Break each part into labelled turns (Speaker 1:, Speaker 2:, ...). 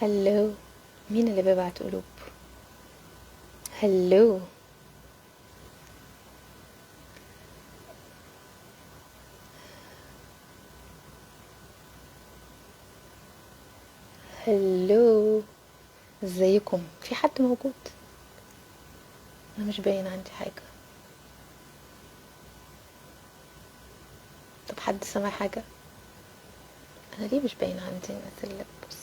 Speaker 1: hello، مين اللي بيبعت قلوب؟ hello، hello، ازيكم؟ في حد موجود؟ انا مش باين عندي حاجة. طب حد سمع حاجة؟ انا ليه مش باين عندي الناس اللي بتبص؟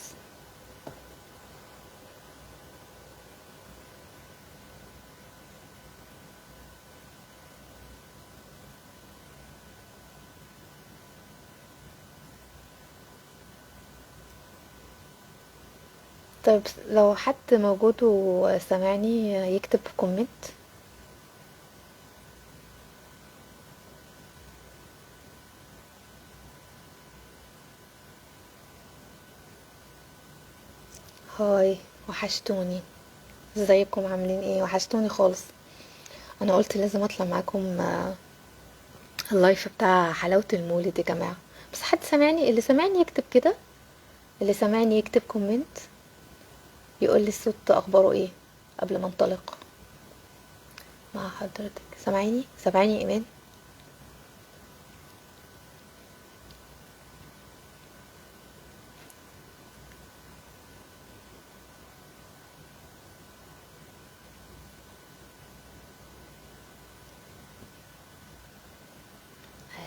Speaker 1: طيب لو حد موجود وسمعني يكتب comment. hi، وحشتوني، ازيكم عاملين ايه؟ وحشتوني خالص. انا قلت لازم اطلع معاكم ال live بتاع حلاوة المولد يا جماعة. بس حد سمعني؟ اللي سمعني يكتب كده، اللي سمعني يكتب comment يقول لي الصوت اخباره ايه قبل ما انطلق مع حضرتك. سامعيني؟ سامعيني يا ايمان؟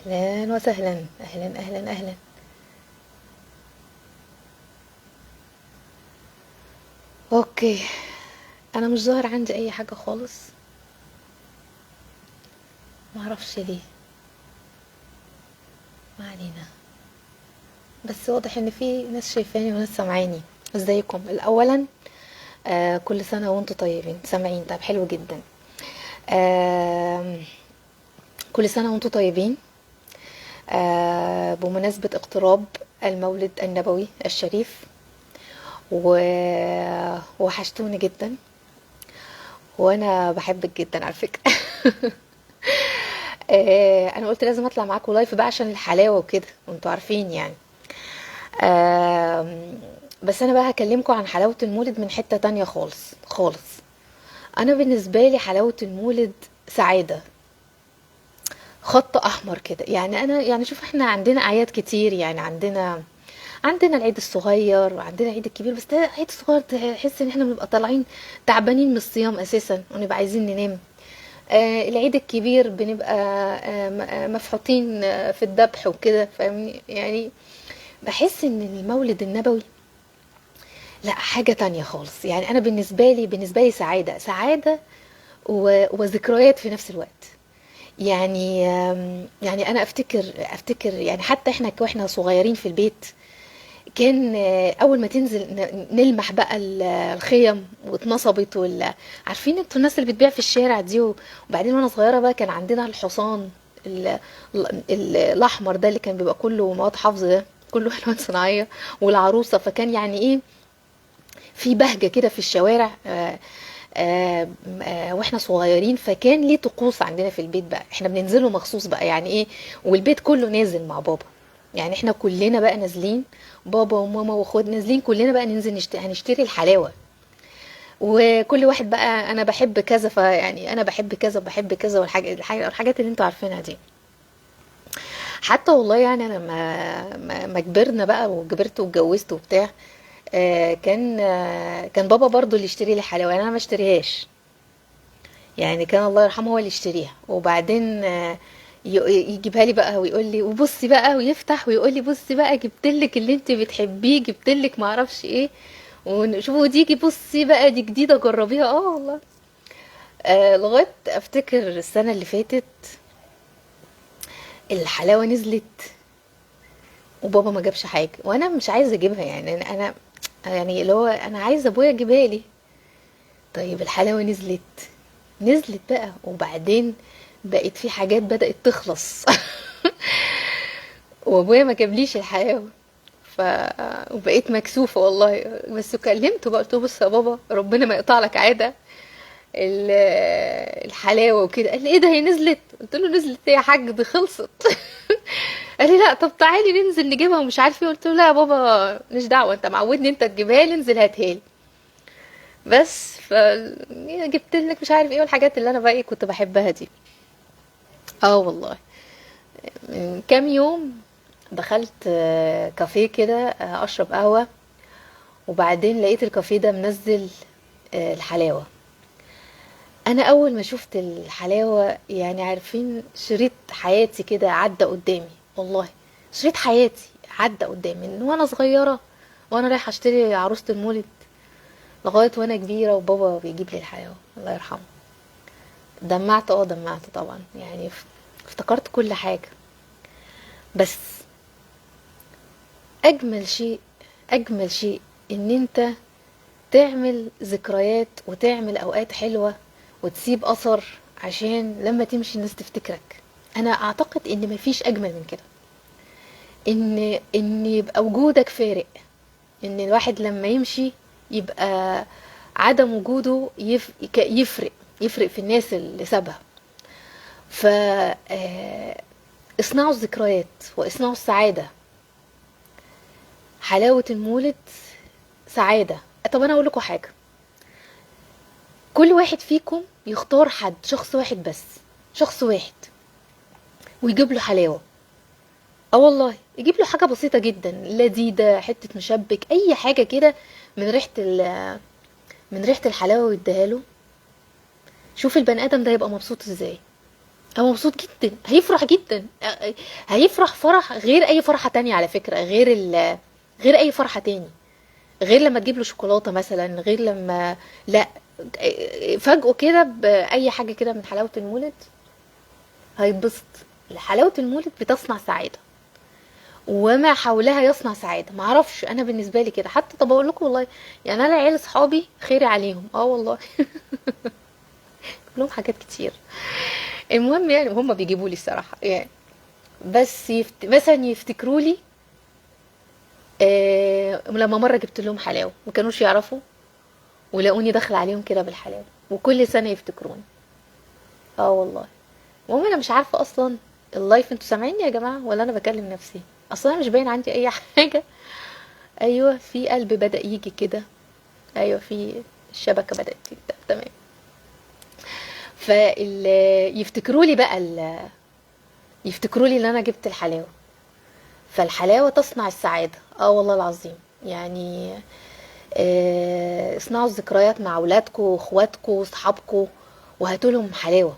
Speaker 1: اهلا وسهلا، اهلا اهلا اهلا. okay، انا مش ظاهر عندي اي حاجة خالص، معرفش ليه، ما علينا. بس واضح ان في ناس شايفاني وناس سامعاني. ازيكم؟ الاولا كل سنة وانتم طيبين. سامعين؟ طب حلو جدا. كل سنة وانتم طيبين. بمناسبة اقتراب المولد النبوي الشريف، وحشتوني جدا، وانا بحبك جدا على فكرة. انا قلت لازم اطلع معاكم live بقى عشان الحلاوة وكده، وانتوا عارفين يعني. بس انا بقى هكلمكم عن حلاوة المولد من حتة تانية خالص خالص. انا بالنسبة لي حلاوة المولد سعادة، خط احمر كده يعني. انا يعني شوف، احنا عندنا اعياد كتير يعني، عندنا العيد الصغير وعندنا العيد الكبير. بس ده العيد الصغير تحس ان احنا بنبقى طالعين تعبانين من الصيام اساسا ونبقى عايزين ننام. العيد الكبير بنبقى مفحوطين في الذبح وكده، فاهمني يعني. بحس ان المولد النبوي لا، حاجة تانية خالص يعني. انا بالنسبة لي سعادة، سعادة وذكريات في نفس الوقت يعني. يعني انا افتكر يعني حتى احنا واحنا صغيرين في البيت كان اول ما تنزل نلمح بقى الخيم واتنصبت عارفين انتوا الناس اللي بتبيع في الشارع دي. وبعدين وانا صغيرة بقى كان عندنا الحصان الاحمر ده اللي كان بيبقى كله مواد حافظ، ده كله الوان صناعية، والعروسه. فكان يعني ايه، في بهجة كده في الشوارع واحنا صغيرين. فكان ليه طقوس عندنا في البيت بقى، احنا بننزله مخصوص بقى يعني ايه، والبيت كله نازل مع بابا يعني. احنا كلنا بقى نازلين، بابا وماما واخوات نازلين كلنا بقى ننزل هنشتري الحلاوة. وكل واحد بقى انا بحب كذا، فيعني انا بحب كذا وبحب كذا، الحاجات اللي انتوا عارفينها دي. حتى والله يعني انا ما كبرنا بقى وكبرت واتجوزت وبتاع، كان بابا برضو اللي يشتري لي حلاوة يعني، انا ما اشتريهاش يعني، كان الله يرحمه هو اللي يشتريها. وبعدين يجيبها لي بقى ويقول لي وبصي بقى، ويفتح ويقول لي بصي بقى جبتلك اللي انت بتحبيه، جبتلك ما اعرفش ايه، وشوفوا دي، بصي بقى دي جديدة جربيها. والله. لغاية افتكر السنة اللي فاتت الحلاوة نزلت وبابا ما جابش حاجة، وانا مش عايزه اجيبها يعني، انا يعني اللي هو انا عايزه ابويا يجيبها لي. طيب الحلاوة نزلت بقى، وبعدين بقت في حاجات بدأت تخلص. وابويا ما جابليش الحلاوة، وبقيت مكسوفه والله. بس كلمته بقى، قلت له بص يا بابا ربنا ما يقطع لك عادة الحلاوة وكده. قال لي ايه ده هي نزلت؟ قلت له نزلت ايه يا حاج دي خلصت. قال لي لا طب تعالي ننزل نجيبها ومش عارف ايه. قلت له لا يا بابا مش دعوه، انت معودني انت تجيبها لي، انزل هاتها لي بس. ف جبت لك مش عارف ايه، والحاجات اللي انا بقى ايه كنت بحبها دي. والله من كام يوم دخلت كافيه كده، اشرب قهوة، وبعدين لقيت الكافيه ده منزل الحلاوة. انا اول ما شفت الحلاوة يعني عارفين شريط حياتي كده عدى قدامي، والله شريط حياتي عدى قدامي من وانا صغيرة وانا رايحة اشتري عروسه المولد لغاية وانا كبيرة وبابا بيجيب لي الحلاوة الله يرحمه. دمعت، دمعت طبعا، يعني افتكرت كل حاجة. بس اجمل شيء، اجمل شيء ان انت تعمل ذكريات وتعمل اوقات حلوة وتسيب اثر عشان لما تمشي الناس تفتكرك. انا اعتقد ان مفيش اجمل من كده، ان يبقى وجودك فارق، ان الواحد لما يمشي يبقى عدم وجوده يفرق في الناس اللي سابها. اصنعوا الذكريات واصنعوا السعادة. حلاوة المولد سعادة. طب انا اقول لكم حاجة، كل واحد فيكم يختار حد، شخص واحد بس، شخص واحد، ويجيب له حلاوة. والله يجيب له حاجة بسيطة جدا لذيذة، حتة مشبك، اي حاجة كده من ريحة الحلاوة ويديها له. شوف البني ادم ده يبقى مبسوط ازاي. هو مبسوط جدا، هيفرح جدا، هيفرح فرح غير اي فرحة تانية على فكرة، غير اي فرحة تاني، غير لما تجيب له شوكولاتة مثلا، غير لما لا فاجئه كده بأي حاجة كده من حلاوة المولد هيتبسط. حلاوة المولد بتصنع سعادة، وما حولها يصنع سعادة. معرفش انا بالنسبة لي كده حتى. طب اقول لكم والله يعني انا عيال اصحابي خيري عليهم، والله لهم حاجات كتير. المهم يعني هم بيجيبوا لي الصراحة يعني، بس مثلا يفتكروا لي، لما مرة جبت لهم حلاوة ما كانوش يعرفوا، ولقوني داخلة عليهم كده بالحلاوة، وكل سنة يفتكروني. والله. المهم انا مش عارفة اصلا اللايف، انتوا سامعيني يا جماعة ولا انا بكلم نفسي؟ اصلا انا مش باين عندي اي حاجة. ايوه في قلب بدأ يجي كده، ايوه في الشبكة بدأت تيجي، تمام. يفتكروا لي بقى يفتكروا لي ان انا جبت الحلاوة. فالحلاوة تصنع السعادة. والله العظيم يعني. اصنعوا الذكريات مع اولادكم واخواتكم واصحابكم وهاتوا لهم حلاوة.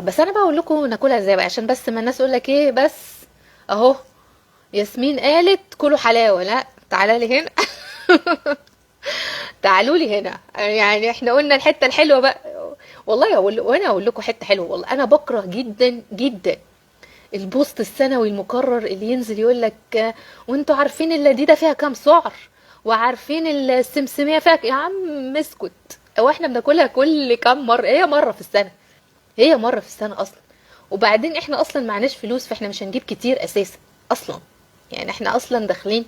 Speaker 1: بس انا بقول لكم ناكلها ازاي بقى، عشان بس ما الناس يقول لك ايه، بس اهو ياسمين قالت كلوا حلاوة. لا تعالى لي هنا تعالوا لي هنا، يعني احنا قلنا الحتة الحلوة بقى. والله وانا اقول لكم حتة حلوة، والله انا بكره جدا جدا البوست السنوي المكرر اللي ينزل يقول لك وانتوا عارفين اللذيذة فيها كام سعر، وعارفين السمسميه فيها يا عم اسكت، هو احنا بناكلها كل كام مرة؟ هي مرة في السنة، هي مرة في السنة اصلا. وبعدين احنا اصلا معناش فلوس، فاحنا مش هنجيب كتير اساسا اصلا، يعني احنا اصلا داخلين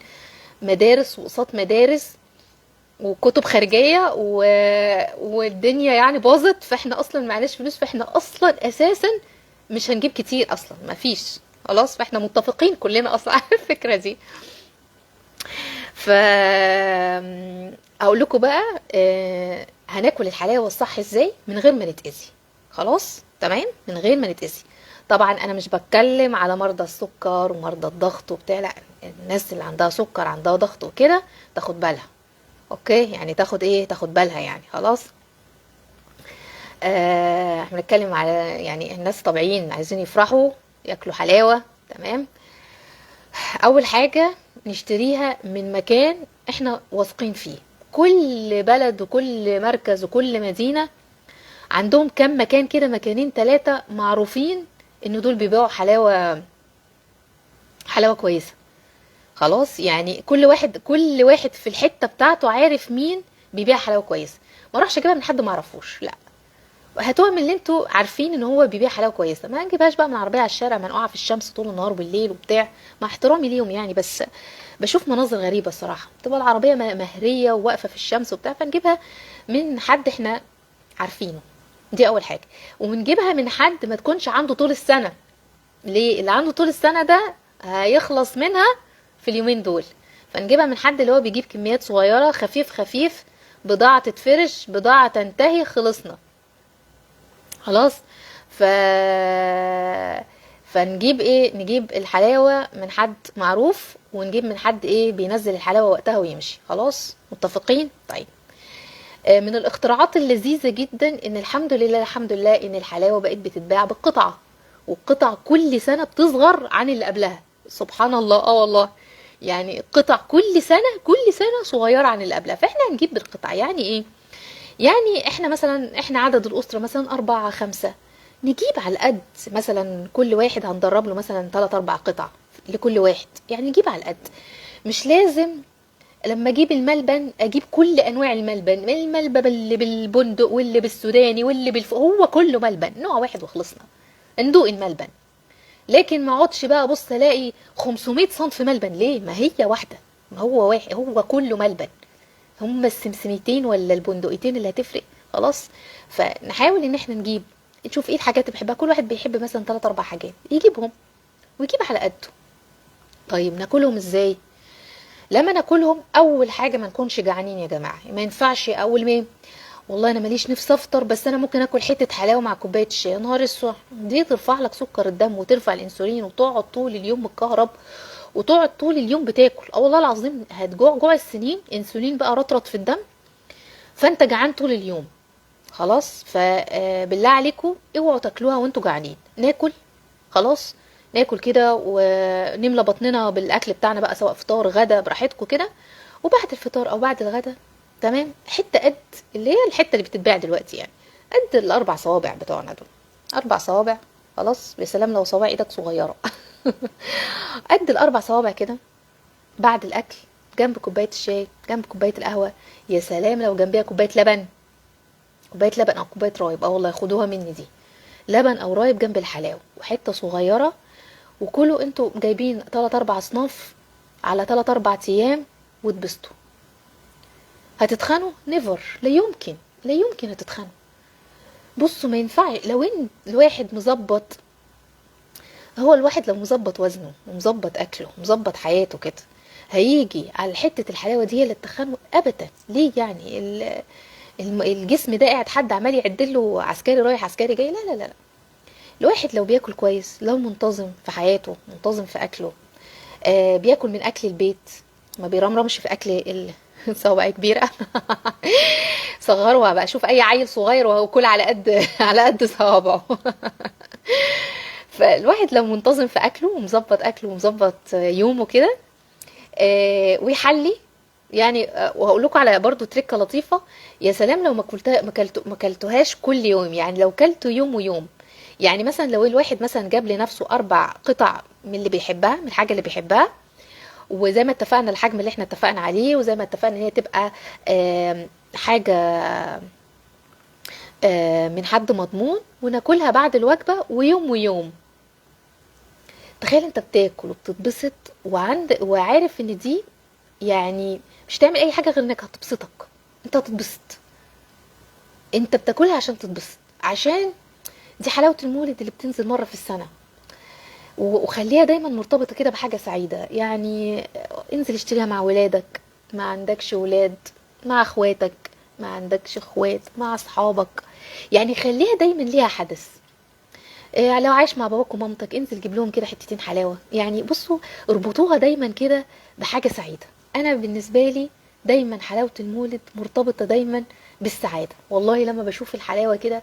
Speaker 1: مدارس وقساط مدارس وكتب خارجية والدنيا يعني باظت، فاحنا اصلا معناش فلوس، فاحنا اصلا اساسا مش هنجيب كتير اصلا، ما فيش خلاص. فاحنا متفقين كلنا اصلا على الفكرة دي. ف اقول لكم بقى، هناكل الحلاوة الصح ازاي من غير ما نتأذي. خلاص تمام، من غير ما نتأذي. طبعا انا مش بتكلم على مرضى السكر ومرضى الضغط وبتاع، لا، الناس اللي عندها سكر عندها ضغط وكده تاخد بالها، okay، يعني تاخد ايه، تاخد بالها يعني خلاص. احنا بنتكلم على يعني الناس طبيعيين عايزين يفرحوا ياكلوا حلاوة، تمام. اول حاجة نشتريها من مكان احنا واثقين فيه. كل بلد وكل مركز وكل مدينة عندهم كم مكان كده، مكانين 3 معروفين ان دول بيبيعوا حلاوة كويسة. خلاص، يعني كل واحد في الحتة بتاعته عارف مين بيبيع حلاوة كويسة. ما اروحش اجيبها من حد ما اعرفوش، لا، هاتوها من اللي انتوا عارفين ان هو بيبيع حلاوة كويسة. ما نجيبهاش بقى من عربية على الشارع منقوعه في الشمس طول النهار بالليل وبتاع، مع احترامي ليهم يعني، بس بشوف مناظر غريبة الصراحة، بتبقى العربية مهريه وواقفه في الشمس وبتاع، فنجيبها من حد احنا عارفينه. دي اول حاجة. ونجيبها من حد ما تكونش عنده طول السنة. ليه؟ اللي عنده طول السنة ده هيخلص منها في اليومين دول. فنجيبها من حد اللي هو بيجيب كميات صغيرة، خفيف خفيف، بضاعة تتفرش، بضاعة تنتهي، خلصنا خلاص. فنجيب ايه؟ نجيب الحلاوة من حد معروف، ونجيب من حد ايه بينزل الحلاوة وقتها ويمشي. خلاص متفقين؟ طيب من الاختراعات اللذيذة جدا ان الحمد لله الحمد لله ان الحلاوة بقت بتتباع بالقطعة، والقطع كل سنة بتصغر عن اللي قبلها. سبحان الله، والله يعني قطع كل سنة كل سنة صغيرة عن اللي قبلها. فاحنا هنجيب بالقطع. يعني ايه؟ يعني احنا مثلا، احنا عدد الأسرة مثلا 4 5، نجيب على القد، مثلا كل واحد هندرب له مثلا 3 4 قطع لكل واحد، يعني نجيب على القد. مش لازم لما اجيب الملبن اجيب كل انواع الملبن، الملبن اللي بالبندق واللي بالسوداني واللي هو كله ملبن نوع واحد وخلصنا، ندوق الملبن. لكن ما اقعدش بقى ابص الاقي 500 صنف ملبن. ليه؟ ما هي واحدة، ما هو واحد، هو كله ملبن، هم السمسميتين ولا البندقيتين اللي هتفرق. خلاص، فنحاول ان احنا نجيب، نشوف ايه الحاجات اللي بيحبها. كل واحد بيحب مثلا 3 4 حاجات يجيبهم، ويجيب على قده. طيب ناكلهم ازاي؟ لما ناكلهم اول حاجة ما نكونش جعانين يا جماعة. ما ينفعش اول ما والله انا ماليش نفس افطر، بس انا ممكن اكل حتة حلاوة مع كوباية شاي. يا نهار اسود، دي ترفع لك سكر الدم وترفع الانسولين، وتقعد طول اليوم متكهرب، وتقعد طول اليوم بتاكل. والله العظيم هتجوع جوع السنين، انسولين بقى رطرط في الدم، فانت جعان طول اليوم. خلاص، فبالله عليكم اوعوا تاكلوها وانتوا جعانين. ناكل خلاص، ناكل كده ونملى بطننا بالاكل بتاعنا بقى، سواء فطار غدا براحتكم كده. وبعد الفطار او بعد الغدا تمام، حتة قد اللي هي الحتة اللي بتتباع دلوقتي، يعني قد ال4 صوابع بتوعنا دول، 4 صوابع. خلاص، يا سلام لو صوابع ايدك صغيرة قد ال4 صوابع كده بعد الاكل، جنب كوباية الشاي، جنب كوباية القهوة. يا سلام لو جنبيها كوباية لبن، كوباية لبن او كوباية رايب. والله خدوها مني دي، لبن او رايب جنب الحلاوة وحتة صغيرة. وكلوا انتوا جايبين 3 4 اصناف على 3 4 ايام واتبسطوا. هتتخنوا؟ نيفر، لا يمكن، لا يمكن هتتخنوا. بصوا ما ينفع لو ان الواحد مظبط، هو الواحد لو مظبط وزنه ومظبط اكله ومظبط حياته كده، هيجي على حتة الحلاوة دي اللي تتخنوا؟ ابدا. ليه يعني؟ الجسم ده قاعد حد عمال يعدله عسكري رايح عسكري جاي؟ لا لا لا. الواحد لو بياكل كويس، لو منتظم في حياته، منتظم في اكله، بياكل من اكل البيت، ما بيرمرمش في اكل صوابع كبيرة صغروها بقى، شوف اي عيل صغير وهو كل على قد على قد صوابعه فالواحد لو منتظم في اكله ومظبط اكله ومظبط يومه كده، ويحلي يعني. وهقول لكم على برضو تريكه لطيفة، يا سلام لو ما كلتوهاش كل يوم، يعني لو كلته يوم ويوم. يعني مثلا لو الواحد مثلا جاب لنفسه 4 قطع من اللي بيحبها، من الحاجة اللي بيحبها، وزي ما اتفقنا الحجم اللي احنا اتفقنا عليه، وزي ما اتفقنا ان هي تبقى حاجة من حد مضمون، وناكلها بعد الوجبة ويوم ويوم. تخيل انت بتاكل وبتتبسط وعارف ان دي يعني مش تعمل اي حاجة غير انك هتبسطك، انت هتتبسط، انت بتاكلها عشان تتبسط، عشان دي حلاوة المولد اللي بتنزل مرة في السنة. وخليها دايما مرتبطة كده بحاجة سعيدة، يعني انزل اشتريها مع ولادك، ما عندكش ولاد مع اخواتك، ما عندكش اخوات مع اصحابك، يعني خليها دايما ليها حدث. لو عايش مع باباك ومامتك انزل جيب لهم كده حتتين حلاوة، يعني بصوا اربطوها دايما كده بحاجة سعيدة. انا بالنسبة لي دايما حلاوة المولد مرتبطة دايما بالسعادة، والله لما بشوف الحلاوة كده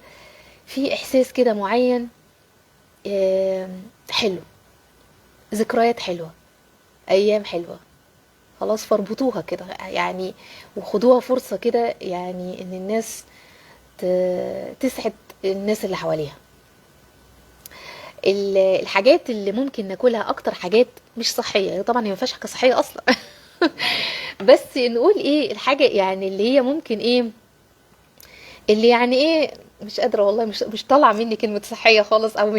Speaker 1: في احساس كده معين، حلو، ذكريات حلوة، ايام حلوة، خلاص فاربطوها كده يعني، وخدوها فرصة كده يعني ان الناس تسعد الناس اللي حواليها. الحاجات اللي ممكن ناكلها اكتر حاجات مش صحية، طبعا هي ما فيهاش حاجة صحية اصلا بس نقول ايه الحاجة يعني اللي هي ممكن ايه اللي يعني ايه، مش قادرة والله، مش طالعة مني كلمة صحية خالص، او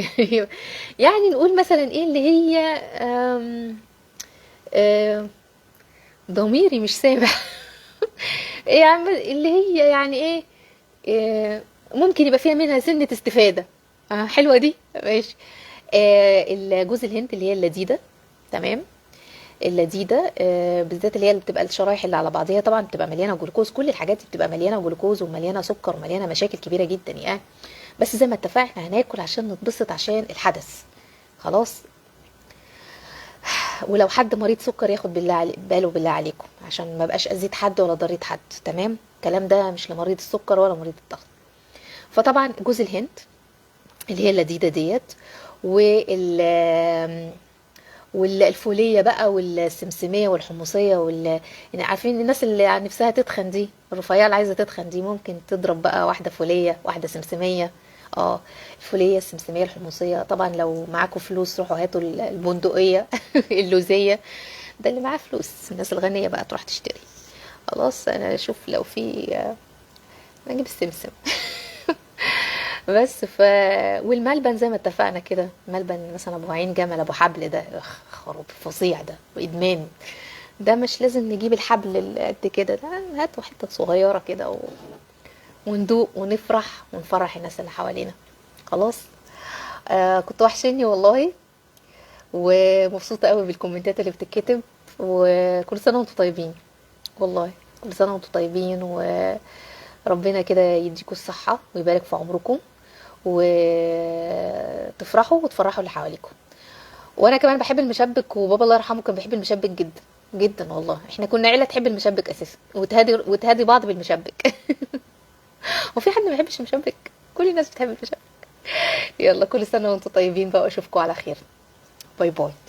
Speaker 1: يعني نقول مثلا ايه اللي هي آم آم ضميري مش سامح ايه يا عم اللي هي يعني ايه، ممكن يبقى فيها منها سنة استفاده. حلوة دي، ماشي. الجوز الهند اللي هي اللذيذة، تمام، اللذيذة، بالذات اللي هي اللي بتبقى الشرايح اللي على بعضيها، طبعا بتبقى مليانة جلوكوز، كل الحاجات دي بتبقى مليانة جلوكوز ومليانة سكر ومليانة مشاكل كبيرة جدا يعني. بس زي ما اتفقنا احنا هناكل عشان نتبسط، عشان الحدث، خلاص. ولو حد مريض سكر ياخد باله بالله عليكم، عشان ما بقاش اذيت حد ولا ضريت حد، تمام. الكلام ده مش لمريض السكر ولا مريض الضغط. فطبعا جوز الهند اللي هي اللذيذة ديت، والفوليه بقى، والسمسميه والحمصيه يعني عارفين الناس اللي نفسها تتخن دي، الرفيعة اللي عايزه تتخن دي، ممكن تضرب بقى واحدة فوليه واحدة سمسميه. الفوليه السمسميه الحمصية، طبعا لو معاكم فلوس روحوا هاتوا البندقية اللوزيه، ده اللي معاه فلوس، الناس الغنية بقى تروح تشتري. خلاص انا اشوف لو في نجيب السمسم بس. والملبن زي ما اتفقنا كده، ملبن مثلا ابو عين جمل ابو حبل ده، خراب فظيع ده وادمان ده، مش لازم نجيب الحبل اللي قد كده ده، هاتوا حتة صغيرة كده وندوق ونفرح ونفرح الناس اللي حوالينا. خلاص. كنت وحشاني والله، ومبسوطة قوي بالكومنتات اللي بتتكتب، وكل سنة وانتم طيبين والله، كل سنة وانتم طيبين، وربنا كده يديكم الصحة ويبارك في عمركم، وتفرحوا وتفرحوا اللي حواليكم. وانا كمان بحب المشبك، وبابا الله يرحمه كان بيحب المشبك جدا جدا والله، احنا كنا عيله تحب المشبك اساسا، وتهادي بعض بالمشبك. وفي حد ما بيحبش المشبك؟ كل الناس بتحب المشبك. يلا كل سنة وانتم طيبين بقى، واشوفكم على خير. bye bye.